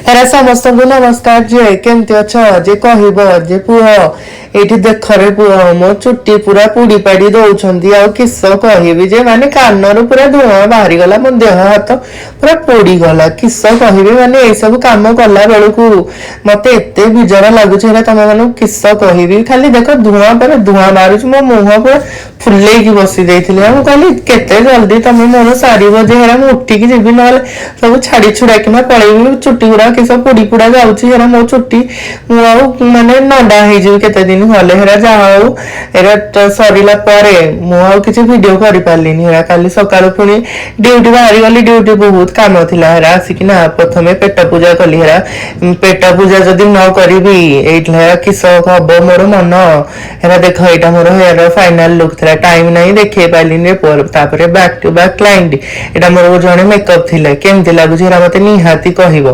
ହେରା ସମସ୍ତଙ୍କୁ ନମସ୍କାର ଯେ କେମିତି ଅଛ ଯେ କହିବ ଯେ ପୁଅ। ଏଇଠି ଦେଖରେ ପୁଅ, ମୋ ଚୁଟି ପୁରା ପୋଡି ପାଡି ଦଉଛନ୍ତି। ଆଉ କିସ କହିବି ଯେ, ମାନେ କାନରୁ ପୁରା ଧୂଆଁ ବାହାରିଗଲା, ମୋ ଦେହ ହାତ ପୁରା ପୋଡିଗଲା। କିସ କହିବି, ମାନେ ଏଇସବୁ କାମ କଲା ବେଳକୁ ମତେ ଏତେ ବିଜାର ଲାଗୁଛି। ହେରା ତମ ମାନଙ୍କୁ କିସ କହିବି? ଖାଲି ଦେଖ, ଧୂଆଁ ପରେ ଧୂଆଁ ବାହାରୁଛି। ମୋ ମୁହଁ ପୁରା ଫୁଲେଇକି ବସି ଦେଇଥିଲି। ଆଉ ମୁଁ କହିଲି, କେତେ ଜଲ୍ଦି ତମେ ମୋର ସାରିବ ଯେ ହେରା ମୁଁ ଉଠିକି ଯିବି, ନହେଲେ ସବୁ ଛାଡି ଛୁଡାକିନା ପଳେଇବି। ଚୁଟି ଗୁଡା କିସ ପୋଡି ପୋଡା ଯାଉଛି ହେରା ମୋ ଚୁଟି। ମୁଁ ଆଉ ମାନେ ନଣ୍ଡା ହେଇଯିବି କେତେ ଦିନ ଗଲେ। ହେରା ଯାହା ହଉ, ଏରା ତ ସରିଲା ପରେ ମୁଁ ଆଉ କିଛି ଭିଡିଓ କରିପାରିଲିନି। ହେରା କାଲି ସକାଳୁ ପୁଣି ଡ୍ୟୁଟି ବାହାରି ଗଲି। ଡ୍ୟୁଟି ବହୁତ କାମ ଥିଲା। ହେରା ଆସିକି ନା ପ୍ରଥମେ ପେଟ ପୂଜା କଲି। ହେରା ପେଟ ପୂଜା ଯଦି ନ କରିବି, ଏଇଠି ହେରା କିସ ହବ ମୋର ମନ। ହେରା ଦେଖ, ଏଇଟା ମୋର ହେୟାର ଫାଇନାଲ ଲୁକ୍ ଥିଲା। ଟାଇମ ନାହିଁ, ଦେଖେଇ ପାରିଲିନି। ତାପରେ ବ୍ୟାକ୍ ଟୁ ବ୍ୟାକ୍ କ୍ଲାଇଣ୍ଟ। ଏଇଟା ମୋର ଜଣେ ମେକଅପ୍ ଥିଲେ। କେମିତି ଲାଗୁଛି ହେରା ମତେ ନିହାତି କହିବ।